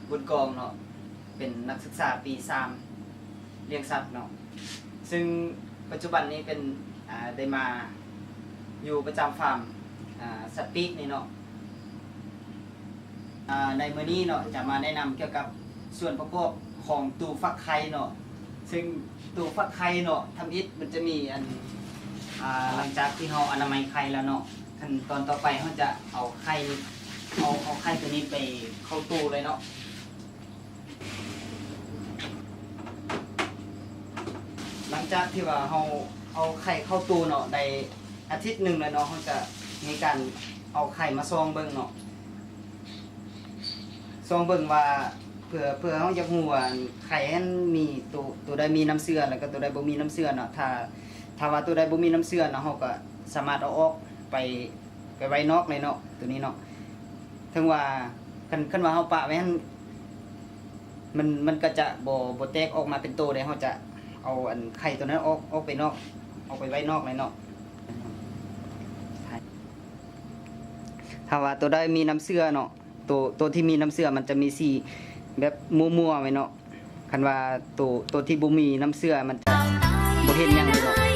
ບຸນກອງເນາະ ເປັນນັກສຶກສາປີສາມ ລ້ຽງສັດເນາະ ຊຶ່ງປັດຈຸບັນນີ້ເປັນ ອ່າ ໄດ້ມາຢູ່ປະຈຳຟາມ ອ່າ ສັດປີກນີ້ເນາະ. ອ່າ ໃນມື້ນີ້ເນາະ ຈະມາແນະນຳກ່ຽວກັບສ່ວນປະກອບຂອງຕູ້ຟັກໄຂ່ເນາະ ຊຶ່ງຕູ້ຟັກໄຂ່ເນາະ ທຳອິດມັນຈະມີອັນ ອ່າ ຫຼັງຈາກທີ່ເຮົາອະນາໄມໄຂ່ແລ້ວເນາະ ຂັ້ນຕອນຕໍ່ໄປເຮົາຈະເອົາໄຂ່ ເອົາ ເອົາໄຂ່ໂຕນີ້ໄປເຂົ້າຕູ້ເລີຍເນາະ. ຫຼັງຈາກທີ່ວ່າເຮົາເອົາໄຂ່ເຂົ້າຕູ້ເນາະ ໄດ້ອາທິດໜຶ່ງແລ້ວເນາະ ເຮົາຈະມີການເອົາໄຂ່ມາສ່ອງເບິ່ງເນາະ ສ່ອງເບິ່ງວ່າ ເພື່ອ ເພື່ອເຮົາຢາກຮູ້ວ່າໄຂ່ຫັ້ນມີໂຕ ໂຕໃດມີນ້ຳເຊື້ອ ແລ້ວກໍໂຕໃດບໍ່ມີນ້ຳເຊື້ອເນາະ. ຖ້າ ຖ້າວ່າໂຕໃດບໍ່ມີນ້ຳເຊື້ອເນາະ ເຮົາກໍສາມາດເອົາອອກໄປ ໄປໄວ້ນອກເລີຍເນາະ ໂຕນີ້ເນາະ. ເຖິງວ່າ ຄັນ ຄັນວ່າເຮົາປະໄວ້ຫັ້ນ ມັນ ມັນກໍຈະບໍ່ ບໍ່ແຕກອອກມາເປັນໂຕເດ້ ເຮົາຈະເອົາອັນໄຂ່ໂຕນັ້ນອອກ ອອກໄປນອກ ເອົາໄປໄວ້ນອກເລີຍເນາະ. ຖ້າວ່າໂຕໃດມີນ້ຳເຊື້ອເນາະ ໂຕ ໂຕທີ່ມີນ້ຳເຊື້ອມັນຈະມີສີແບບມົວໆໄວ້ເນາະ. ຄັນວ່າໂຕ ໂຕທີ່ບໍ່ມີນ້ຳເຊື້ອມັນຈະບໍ່ເຫັນຫຍັງເລີຍເນາະ.